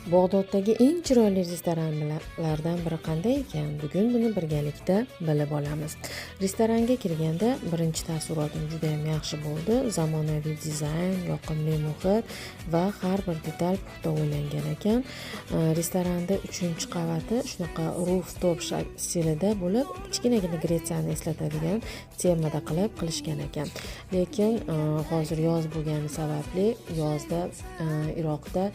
Bag'doddagi eng chiroyli restoranlardan biri qanday ekan? Bugun buni birgalikda bilib olamiz. Restoranga kirganda birinchi taassurotim juda ham yaxshi bo'ldi. Zamonaviy dizayn, yoqimli muhit va har bir detal puxta o'ylangan ekan. Restoranda 3-qavati shunaqa rooftop stilida bo'lib, kichkinagina Gretsiyani eslatadigan temada qilib qilishgan ekan. Lekin hozir yoz bo'lgani sababli yozda Iroqda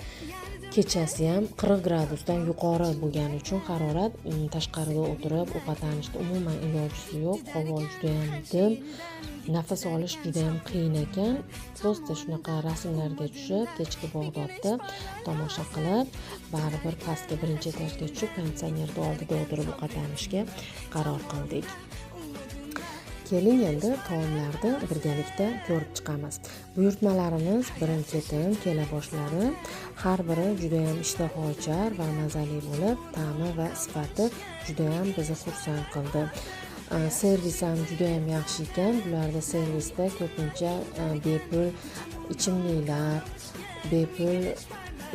kechasi ham 40 gradusdan yuqori bo'lgani uchun harorat, tashqarida o'tirib ovqatlanishni umuman ilojisi yo'q. Havo judayam dim, nafas olish judayam qiyin ekan. Просто shunaqa rasmlarga tushib, kechki Bag'dodda tomosha qilib, baribir pastga, birinchi etajga tushib, konditsionerni oldida o'tirib ovqatlanishga qaror qildik. Keling, endi taomlarni birgalikda ko'rib chiqamiz. Buyurtmalarimiz birin-ketin kela boshladi. Har biri judayam ishtahaochar va mazali bo'lib, ta'mi va sifati judayam bizni xursand qildi. Servis ham judayam yaxshi ekan. Bularda servisda ko'pincha bepul ichimliklar, bepul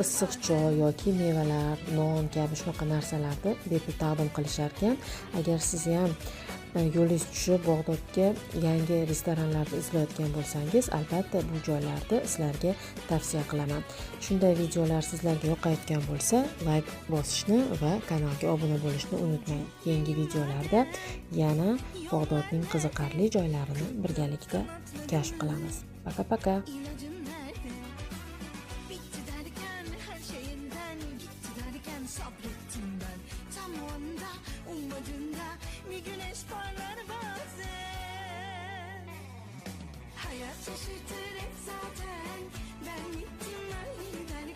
issiq choy yoki mevalar, non kabi shunaqa narsalarni bepul taqdim qilishar ekan. Agar siz ham yo'lingiz tushib, Bag'dodga yangi restoranlarni izlayotgan bo'lsangiz, albatta bu joylarni sizlarga tavsiya qilaman. Shunday videolar sizlarga yoqayotgan bo'lsa, layk bosishni va kanalga obuna bo'lishni unutmang. Keyingi videolarda yana Bag'dodning qiziqarli joylarini birgalikda kashf qilamiz. Пока-пока. İlacım nerede? Bitti derken her şeyinden gitti derken sabrettim ben. Tam o anda ummadığında bir güneş parlar bazen. Hayat şaşırtır hep zaten. Ben gittim ben giderken.